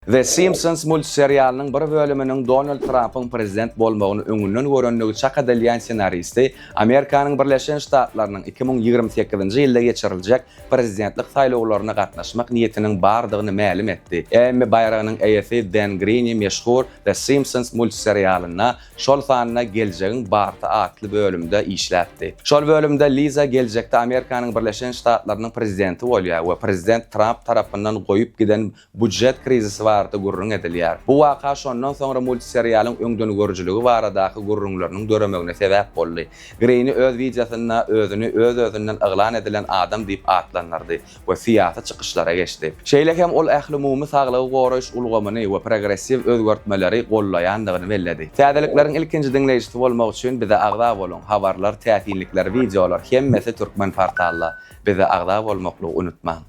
The Simpsons multserialynyň bir bölüminiň Donald Trampyň prezident bolmagyny öňünden görendigi çak edilýän ssenaristi Amerikanyň Birleşen Ştatlarynyň 2028-nji ýylda geçiriljek prezidentlik saýlawlaryna gatnaşmak niýetiniň bardygyny mälim etdi. Emmy baýragynyň eýesi Den Grini meşhur The Simpsons multserialynda, şol sanda Geljegiň Barty atly bölümde işläpdi. Şol bölümde Liza geljekde Amerikanyň Birleşen Ştatlarynyň prezidenti bolýar we prezident Tramp tarapyndan goýup giden budjet krizisi barada gürrüň edilýär. Bu waka şondan soňra multserialyň öňdengörüjiligi baradaky gürrüňleriniň döremegine sebäp boldy. Greýni öz wideosynda özüni öz-özünden yglan edilen adam diýip atlandyrdy we syýasy çykyşlara geçdi. Şeýle hem ol ählumumy saglygy goraýyş ulgamyny we progressiw özgertmeleri gollaýandygyny belledi. Täzelikleriň ilkinji diňleýjisi bolmak üçin bize agza boluň! Habarlar, täsinlikler, wideolar hemmesi Türkmenportalda. Bize agza bolmaklygy unutmaň!